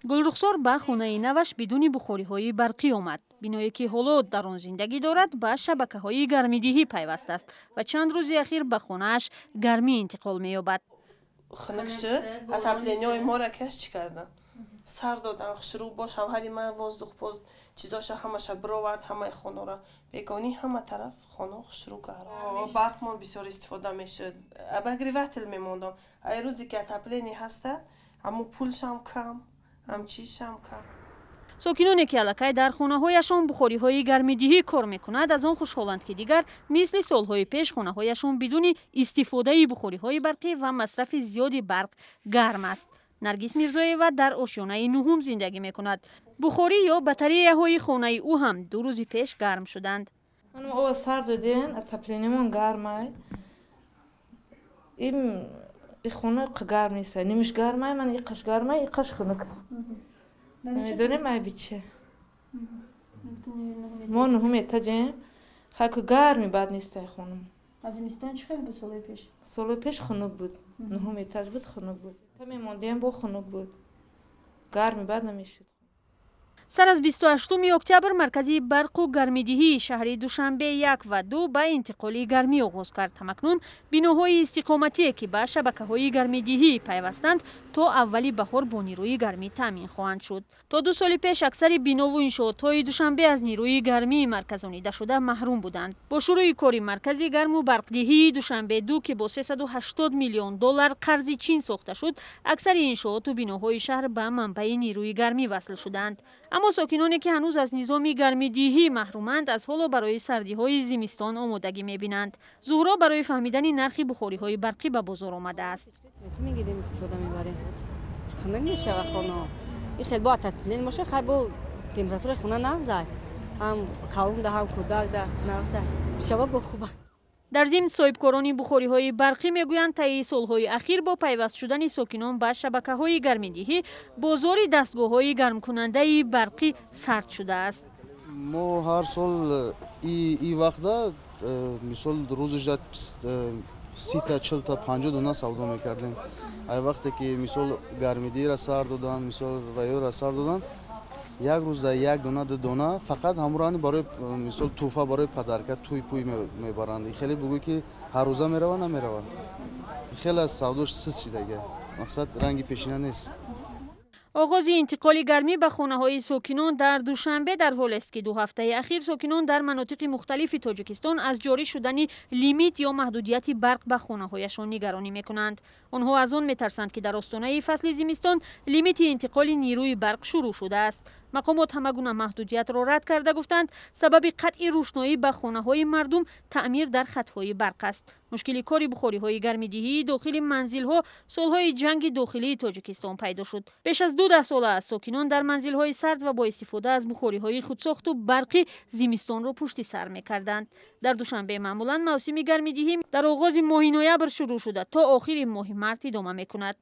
Гулрухсор ба хонаи наваш бидуни бухориҳои барқӣ омад. Биное, ки ҳоло дар он зиндагӣ дорад, ба шабакаҳои гармидиҳӣ пайваст аст ва чанд рӯзи ахир ба хонааш гармӣ интиқол меёбад. Хунук шуд, отопление ҳои моро каш чӣ кардан, сар додан. Хушрӯ бо шавҳари ман воздух боз чизоша ҳамаша бировард, ҳамаи хонаро бегонӣ, ҳама тараф хона хушрӯ кард. Барқмон бисёр истифода мешуд, обогреватель мемондам. Ай рӯзе ки отопление ҳаста, ҳамо пулшам кам, ҳам чизшам кам. Сокиноне, ки аллакай дар хонаҳояшон бухориҳои гармидиҳӣ кор мекунад, аз он хушҳоланд, ки дигар мисли солҳои пеш хонаҳояшон бидуни истифодаи бухориҳои барқӣ ва масрафи зиёди барқ гарм аст. Наргиз Мирзоева дар ошёнаи нуҳум зиндагӣ мекунад. Бухорӣ ё батареяҳои хонаи ӯ ҳам 2 рӯзи пеш гарм шуданд. Ова сар доден, отопление мон гармай. Им хона гарм нест, нимиш гармай, ман иқаш гармай, иқаш хунук. Намедонем айби че. Мо нуҳум этажем, хайку гарми бад нестай хонум. А зимистон чӣ хел буд солҳои пеш? Солҳои пеш хунук буд, нуҳум этаж буд, хунук буд. Та мемондем, бо хунук буд, гарми бад намешуд. Сар аз 28 октябр маркази барқу гармидиҳии шаҳри Душанбе як ва ду ба интиқоли гармӣ оғоз кард. Ҳамакнун биноҳои истиқоматие, ки ба шабакаҳои гармидиҳӣ пайвастанд, то аввали баҳор бо нерӯи гармӣ таъмин хоҳанд шуд. То 2 соли пеш аксари бинову иншоотҳои Душанбе аз нерӯи гармии марказонидашуда маҳрум буданд. Бо шурӯи кори маркази гарму барқдиҳии Душанбе ду, ки бо 380 миллион доллар қарзи Чин сохта шуд, аксари иншооту биноҳои шаҳр ба манбаи нерӯи гармӣ васл шуданд. Аммо сокиноне, ки ҳанӯз аз низоми гармидиҳӣ маҳруманд, аз ҳоло барои сардиҳои зимистон омодагӣ мебинанд. Зуҳро барои фаҳмидани нархи бухориҳои барқӣ ба бозор омадааст. Мегирем, истифода мебарем, хунук мешава хона. И хел бо отопление боша, хай бо температураи хона нағзай, ҳам калонда, ҳам кӯдакда нағзай шава, бо хуба. Дар зимн, соҳибкорони бухориҳои барқӣ мегӯянд, таи солҳои ахир бо пайваст шудани сокинон ба шабакаҳои гармидиҳӣ бозори дастгоҳҳои гармкунандаи барқӣ сард шудааст. Мо ҳар сол и вақта, мисол, рӯзиша 30-та, 40-та, 50 дона савдо мекардем. Ай вақте ки, мисол, гармидиҳиро сар додан, мисол, ваёра сар додан, як рӯза як дона, ду дона, фақат ҳамроҳани барои, мисол, тӯҳфа, барои подарка, тӯй пӯй мебаранд. Хеле бугӯй, ки ҳар рӯза мерава, намерава. Хеле аз савдош сист шидага, мақсад, ранги пешина нест. Оғози интиқоли гармӣ ба хонаҳои сокинон дар Душанбе дар ҳолест, ки 2 ҳафтаи ахир сокинон дар манотиқи мухталифи Тоҷикистон аз ҷорӣ шудани лимит ё маҳдудияти барқ ба хонаҳояшон нигаронӣ мекунанд. Онҳо аз он метарсанд, ки дар остонаи фасли зимистон лимити интиқоли нерӯи барқ шурӯъ шудааст. Мақомот ҳама гуна маҳдудиятро рад карда, гуфтанд, сабаби қатъи рӯшноӣ ба хонаҳои мардум таъмир дар хатҳои барқ аст. Мушкили кори бухориҳои гармидиҳии дохили манзилҳо солҳои ҷанги дохилии Тоҷикистон пайдо шуд. Беш аз 2 даҳсола аст, сокинон дар манзилҳои сард ва бо истифода аз бухориҳои худсохту барқӣ зимистонро пушти сар мекарданд. Дар Душанбе маъмулан мавсими гармидиҳӣ дар оғози моҳи ноябр шурӯъ шуда, то охири моҳи март идома мекунад.